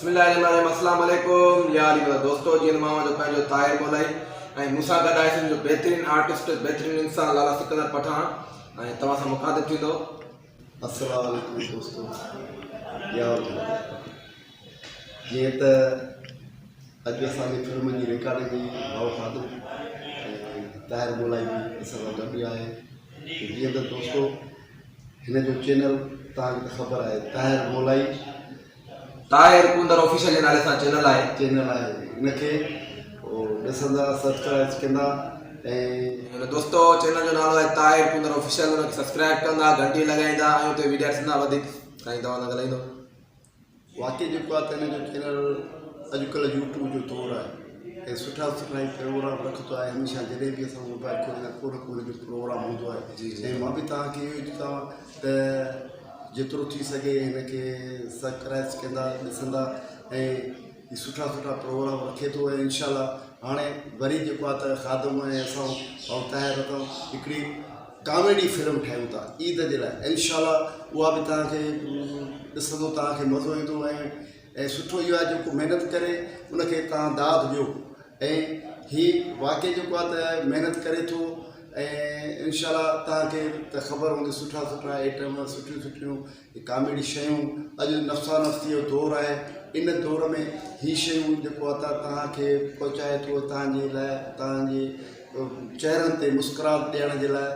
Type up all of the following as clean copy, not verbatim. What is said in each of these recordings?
بسم الله الرحمن الرحيم السلام عليڪم يا علي مدد دوستو جيئن مان اوهان جو پنهنجو طاهر مولائي ۽ مون سان گڏ آهي سنڌ جو بهترين آرٽسٽ بهترين انسان لالا سڪندر پٺاڻ ۽ توهان سان مخاطب ٿيندو. السلام عليڪم دوستو يا علي مدد جيئن ته اڄ اسان جي فلم جي رڪارڊنگ هئي ڀائو خادم ۽ طاهر مولائي به اسان سان گڏ آهي جيئن ته دوستو هن جو چينل توهان کي ته خبر آهي طاهر مولائي. طاهر ڪونڌر آفيشل جي نالي سان چينل آهي. چينل آهي ان کي ڏسندا سبسڪرائب ڪندا ۽. دوستو چينل جو نالو آهي طاهر ڪونڌر آفيشل ان کي سبسڪرائب ڪندا گهنٽي لڳائيندا ۽ اتي ويڊيا ڏسندا وڌيڪ سائين توهان سان ڳالهائيندو. واقعي جيڪو آهي ته هن جو چينل اڄڪلهه يوٽيوب جو دور آهي ۽ سٺا سٺا هي پروگرام رکندو آهي هميشه جڏهن به اسان موبائل کوليندا آهيون ڪو نه ڪو هن جو پروگرام هوندو آهي ۽ مان به توهان کي اهو ئي چوان ته جيترو ٿي سگهي هن کي سبسڪرائب ڪندا ڏسندا ۽ هي سٺا سٺا پروگرام رکي ٿو ۽ انشاء الله هاڻي وري جيڪو آهي ته خادم ۽ اسان ڀائو طاهر رتن هڪڙي ڪاميڊي فلم ٺاهيون ٿا عيد جي لاء انشاء الله اها به توهان کي ڏسندو توهان کي مزو ايندو ۽ ۽ سٺو اهو آهي جيڪو محنت ڪري ان کي توهان داد ڏيو ۽ هي واقعي جيڪو آهي ته محنت ڪري ٿو ۽ انشاء الله توهان کي ته خبر هوندي سٺا سٺا آئٽم سٺيون سٺيون ڪاميڊي شيون اڄ نفسا نفسي جو دور آهي ان دور ۾ هي شيون جيڪو آهي ته توهان کي پهچائي ٿو توهان جي لاء توهان جي چهرن تي مسڪراهٽ ڏيڻ جي لاء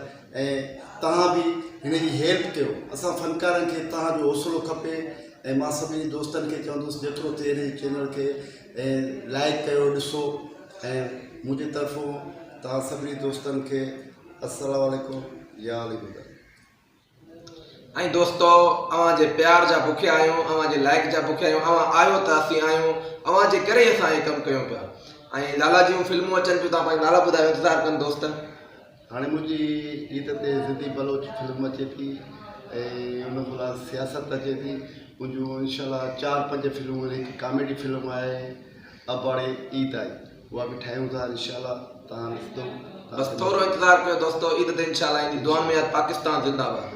۽ توهان به هن جي هيلپ ڪيو اسان فنڪارن کي توهان جو حوصلو کپي ۽ مان سڀني دوستن کي چوندس جيترو ٿئي هن جي چينل کي ۽ لائڪ ڪيو ڏسو ۽ منهنجي طرفون توهان سڀني دوستن کي السلام عليڪم يا علي مدد. ۽ دوستو اوهان جي پيار جا بکيا آهيون اوهان جي لائڪ جا بکيا آهيون اوهان آهيو ته اسين آهيون اوهان جي ڪري ئي اسان هي ڪم ڪيون پيا ۽ لالا جون فلمون اچن پيون توهان پنهنجا نالا ٻڌايو انتظار ڪن دوست. هاڻي منهنجي عيد تي ضدي بلوچ فلم اچي ٿي ۽ ان کان علاوه سياست اچي ٿي منهنجون انشاء الله چار پنج فلمون آهن هڪ ڪاميڊي فلم آهي اباڻي عيد آئي اها به ٺاهيون ٿا انشاء الله توهان ڏسندو بس ٿورو انتظار ڪيو دوستو عيد تي انشاء الله ايندي دعائن ۾ ياد پاڪستان زنده باد.